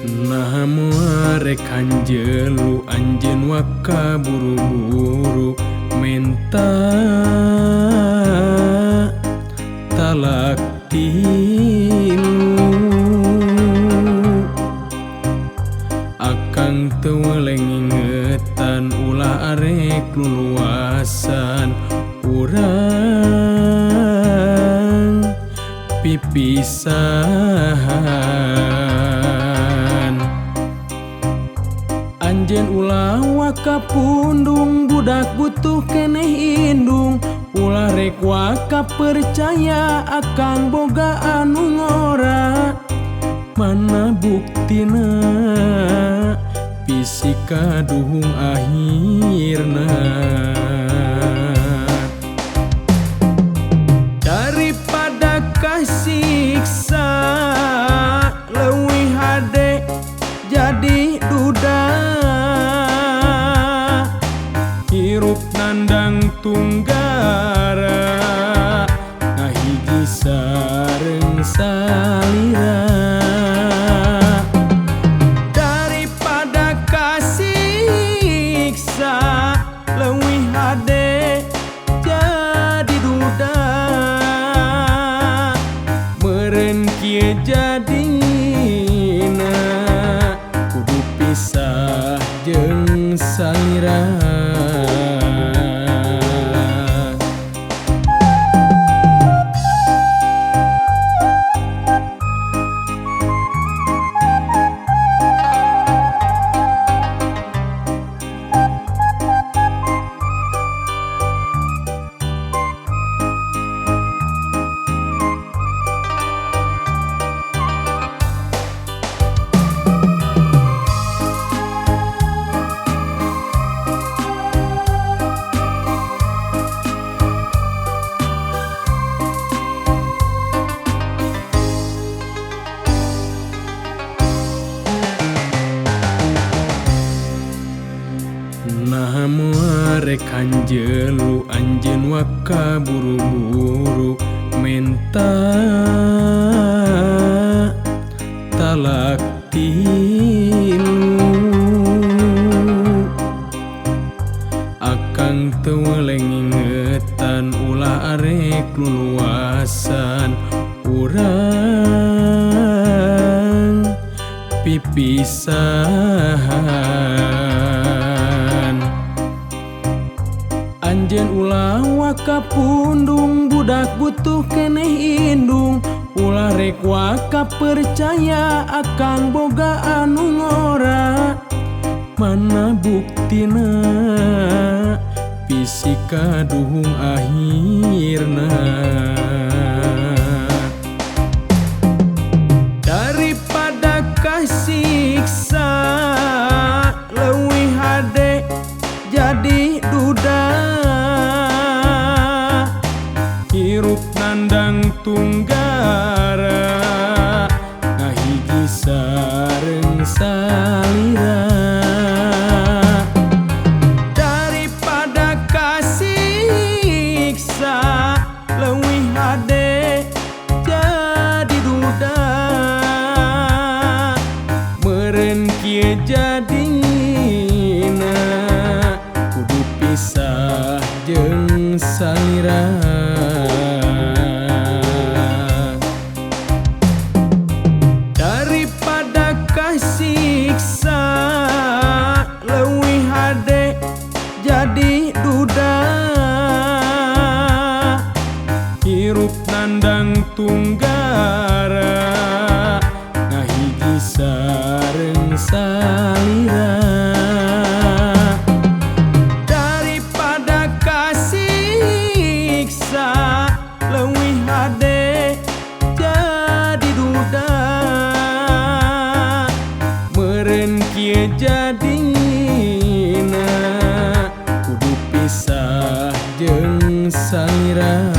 Nah moal rek hanjelu anjeun waka buru-buru menta talak tilu. Akang teu weleng ingetan ulah arek luluasan urang pipisahan. Anjeun ulah waka pundung budak butuh keneh indung. Ulah rek waka percaya akang boga anu ngora. Mana buktina bisi kaduhung akhirna. Daripada kasiksa leuwih hade jadi duda. Hirup nandang tunggara ngahiji sareng salira. Daripada kasiksa leuwih hade jadi duda. Meureun kieu jadina kudu pisah jeung salira. Nah moal rek hanjelu anjeun waka buru-buru menta talak tilu. Akang teu weleng ingetan ulah arek luluasan urang pipisahan. Anjeun ulah waka pundung budak butuh keneh indung. Ulah rek waka percaya akang boga anu ngora. Mana buktina bisi kaduhung akhirna. Daripada kasiksa leuwih hade jadi duda. Hirup nandang tunggara ngahiji sareng salira. Daripada kasiksa leuwih hade jadi duda. Meureun kieu jadina kudu pisah jeung salira. Daripada kasiksa leuwih hade jadi duda. Hirup nandang tunggara ngahiji sareng salira. Daripada kasiksa leuwih hade jadi duda. Meureun kieu jadina kudu pisah jeung salira.